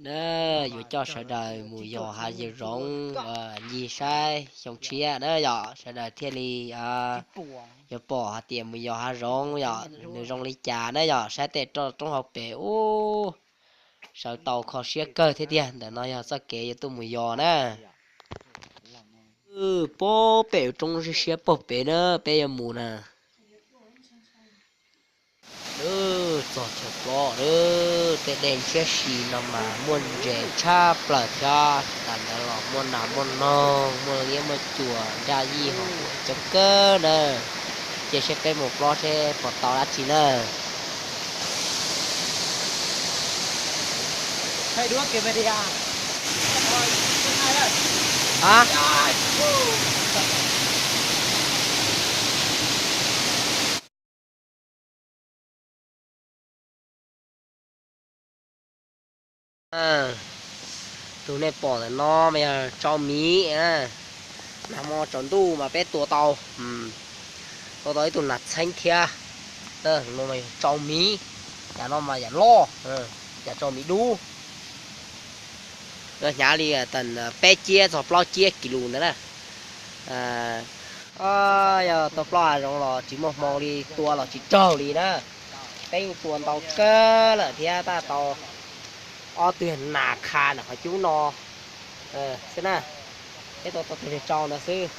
Na, yuav coj sawv daws mus yos hav zoov ncig saib xyoo tshiab na yom, sawv daws thiaj li yuav pom hais tias mus yos hav zoov yom nws zoo li cas na yom, saib tej roob hauv pes ub, sawv tau kho siab kawg thiab tiag. Ntawm no yog txoj kev yuav tuaj mus yos na. Pog pem roob siab siab pog pem na, peb yuav mus na. Txog chaw plob, tej dej ntshiab si no mas muaj ntses tshaj plaws thiab. Tam ntawd los muaj nas muaj noog, muaj liab muaj cuam, nraj yij hos coob kawg na. Cia seb peb mus plob seb puas tau dab tsi na. Tus nej pom ntawm no mas yog tsau miv. Nag hmo tsaus ntuj mas peb tua tau, tua tau ib tug nas txheeb thiab. Tsau miv, yam no mas yam loj, yam tsau miv dub. Hnyav li tag peb ciab txog plaub ciab kis lus ntawd na. Yog tua plaub hav zoov los tsis muaj hmoo li, tua los tsis raug li na. Peb yeej tua ntau kawg lawm thiab, tab tau ob tug nas kha ntawm qhov cub no xwb na. Peb tua tau tus tsau ntawd xwb.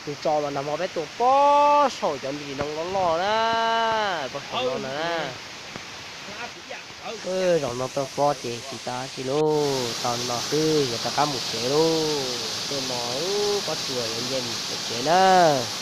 Tus tsau mas nag hmo peb tua pob saum cov npis noov loj loj na, pob saum no na. Zaum no tua plob ces tsis tau dab tsi lauj, tau li no xwb yuav rov qab mus tsev lauj. Tej no pob tsuas yuav nce mus tsev nawb.